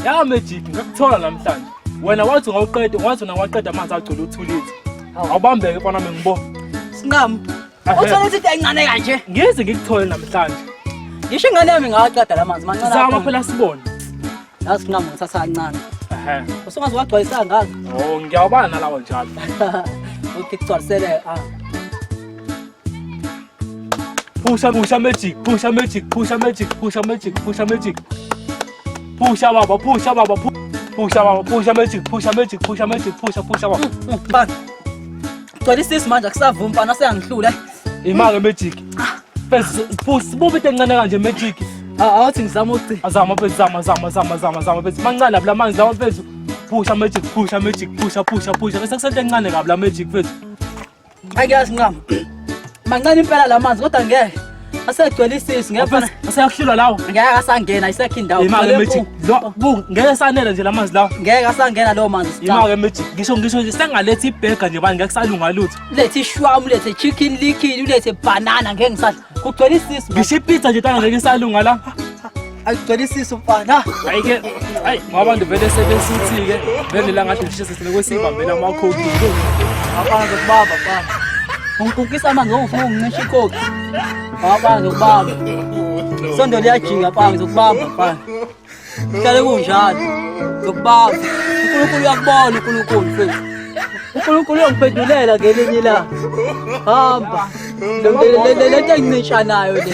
Ya Magic, ngakuthola namhlanje. Wena wathi ungawuqeda, wathi wena waqeda amanzi agcwele uthulithe. Awubambeke mfana wami ngibona. Sinqamu. Uthola ukuthi into encane kanje. Ngize ngikuthole namhlanje. Ngisho ingane yami ingawaqeda la manzi mancane. Zama phela sibone. Yazi Sinqamu ngithatha kancane. Ehhe. Usungaze wagcwalisa ngaka. Oh, ngiyawubana nalawo njalo. Okay, kugcwalisele ah. Pusha, pusha magic, pusha magic, pusha magic, pusha magic, pusha magic. Pusha baba, pusha baba, pusha baba, pusha magic, pusha magic, pusha magic, pusha, pusha baba. Mfana. Gcwala isisu manje akusavumi mfana seyangihlula. Imake magic. First, push, sibuba into encane kanje magic. Awuthi ngizama uci. Azama mfethu, zama, zama, zama, zama, zama mfethu. Mancane la lamanzi lawa mfethu. Pusha magic, pusha magic, pusha, pusha, pusha. Bese kusento encane kabi la magic mfethu. Angiyazi ncam. Mancane impela la manzi kodwa ngeke. Asegcwele isisu ngeke fana. Aseyakuhlula lawo. Ngeke asangena isekho indawo. Imake magic. Lo bu ngeke sanele nje lamanzi lawo. Ngeke asangena lawo manzi. Imake magic. Ngisho nje sengaletha ibhega nje bani ngeke kusalunga lutho. Ulethe ishwamu, ulethe chicken licken, ulethe banana ngeke ngisadla. Kugcwele isisu. Ngisho ipizza nje tanga ngeke isalunga la. Ayigcwele isisu mfana. Hayi ke, hayi ngoba abantu vele sebesuthi-ke vele la ngathi lishisa silokhu siyibambela amakhokhi. Abana zokubamba mfana. Ungikukisa amanzi ngoba ufuna ukuncisha ikhokhi. Abana zokubamba. Sondo liyajika mfana ngizokubamba mfana. Kuhlale kunjalo. Ngizokubamba. uNkulunkulu uyakubona uNkulunkulu mfethu. uNkulunkulu uyongiphendulela ngelinye ilanga. Hamba. Le nto engincisha nayo le.